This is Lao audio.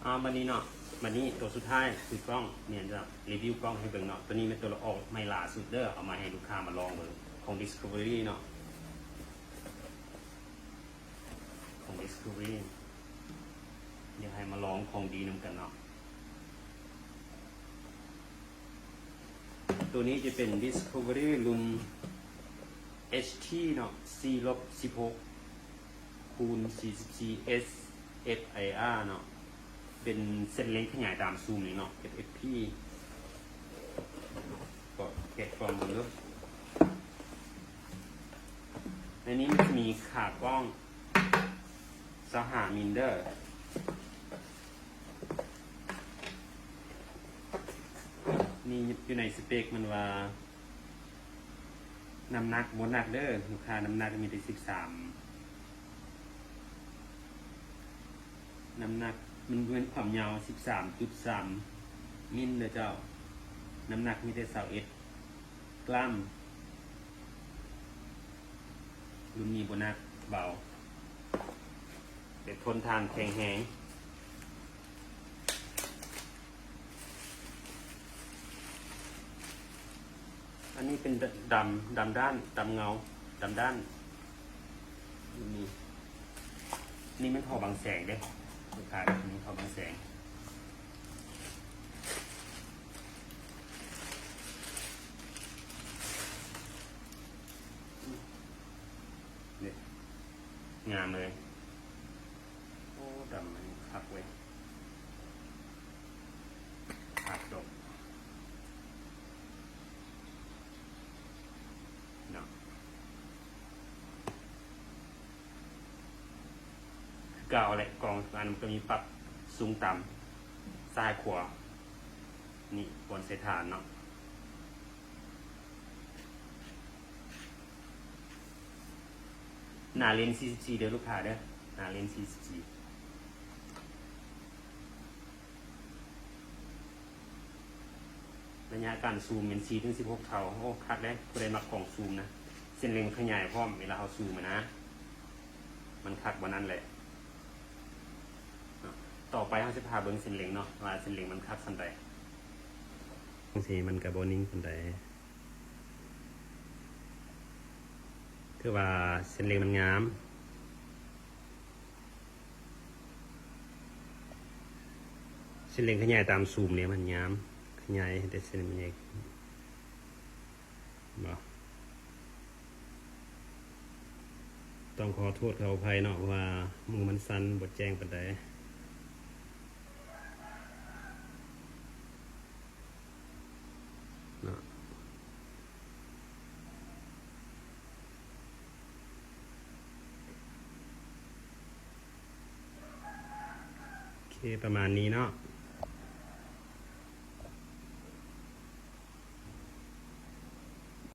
ເອົາ ບັດນີ້ເນາະ ບັດນີ້ໂຕສຸດທ້າຍຄືກ້ອງ ແມ່ນຈະຣີວິວກ້ອງໃຫ້ເບິ່ງເນາະ. ໂຕນີ້ແມ່ນໂຕລະອອກໃໝ່ລ່າສຸດເດີ ເອົາມາໃຫ້ລູກຄ້າມາລອງເບິ່ງ ຂອງ Discovery ເນາະ ຂອງ Discovery ຢາກໃຫ້ມາລອງຂອງດີນຳກັນເນາະ. ໂຕນີ້ຈະເປັນ Discovery ລຸ້ນ ເອັດ ທີ ເນາະ ສີ່ລົບສິບຫົກ ຄູນ ສີ່ສິບສີ່ ເອສ ເອັຟ ໄອ ອາ ເນາະ ເປັນເສັ້ນເລັງຂະຫຍາຍຕາມຊູມນີ້ເນາະ ເອັຟ ເອັຟ ພີ ກໍແກະກ່ອງເບິ່ງເດີ. ໃນນີ້ມັນຈະມີຂາກ້ອງ ຊາວຫ້າມິນເດີ. ນີ້ຢູ່ໃນສະເປັກມັນວ່າ ນ້ຳໜັກບໍ່ໜັກເດີລູກຄ້າ ນ້ຳໜັກມີແຕ່ສິບສາມ ນ້ຳໜັກມັນແມ່ນຄວາມຍາວສິບສາມຈຸດສາມມິນເດີເຈົ້າ ນ້ຳໜັກມີແຕ່ຊາວເອັດກຣາມ. ລຸ້ນນີ້ບໍ່ໜັກ ເບົາ ແບບທົນທານແຂງແຮງ. ອັນນີ້ເປັນດຳ ດຳດ້ານ ດຳເງົາ ດຳດ້ານ. ນີ້ ນີ້ແມ່ນທໍ່ບັງແສງເດ້ລູກຄ້າ ນີ້ທໍ່ບັງແສງ. ນີ້ ງາມເລີຍ. ໂອ້ ດຳອັນນີ້ຄັກເວີຍ ຄັກດົກເນາະ. ຄືເກົ່າແຫຼະ ກ້ອງທຸກອັນມັນກໍມີປັບສູງຕ່ຳ ຊ້າຍຂວາ ນີ້ບ່ອນໃສ່ຖານເນາະ. ໜ້າເລນສີ່ສິບສີ່ເດີລູກຄ້າເດີ ໜ້າເລນສີ່ສິບສີ່. ໄລຍະການຊູມແມ່ນສີ່ເຖິງສິບຫົກເທົ່າ. ໂອ້ ຄັກເດ້ ຜູ້ໃດມັກກ້ອງຊູມນະ ເສັ້ນເລັງຂະຫຍາຍພ້ອມເວລາເຮົາຊູມນະ ມັນຄັກບ່ອນນັ້ນແຫຼະ. ຕໍ່ໄປເຮົາຊິພາເບິ່ງເສັ້ນເລັງເນາະ ວ່າເສັ້ນເລັງມັນຄັກສ່ຳໃດ. ຈັ່ງຊີ້ມັນກະບໍ່ນິ່ງປານໃດ ຄືວ່າເສັ້ນເລັງມັນງາມ. ເສັ້ນເລັງຂະຫຍາຍຕາມຊູມນີ້ມັນງາມ ຂະຫຍາຍໃຫ້ແຕ່ເສັ້ນມັນໃຫຍ່ບໍ່. ຕ້ອງຂໍໂທດຂໍອະໄພເນາະ ເພາະວ່າມືມັນສັ່ນ ບໍ່ແຈ້ງປານໃດເນາະ. ໂອເຄ ປະມານນີ້ເນາະ.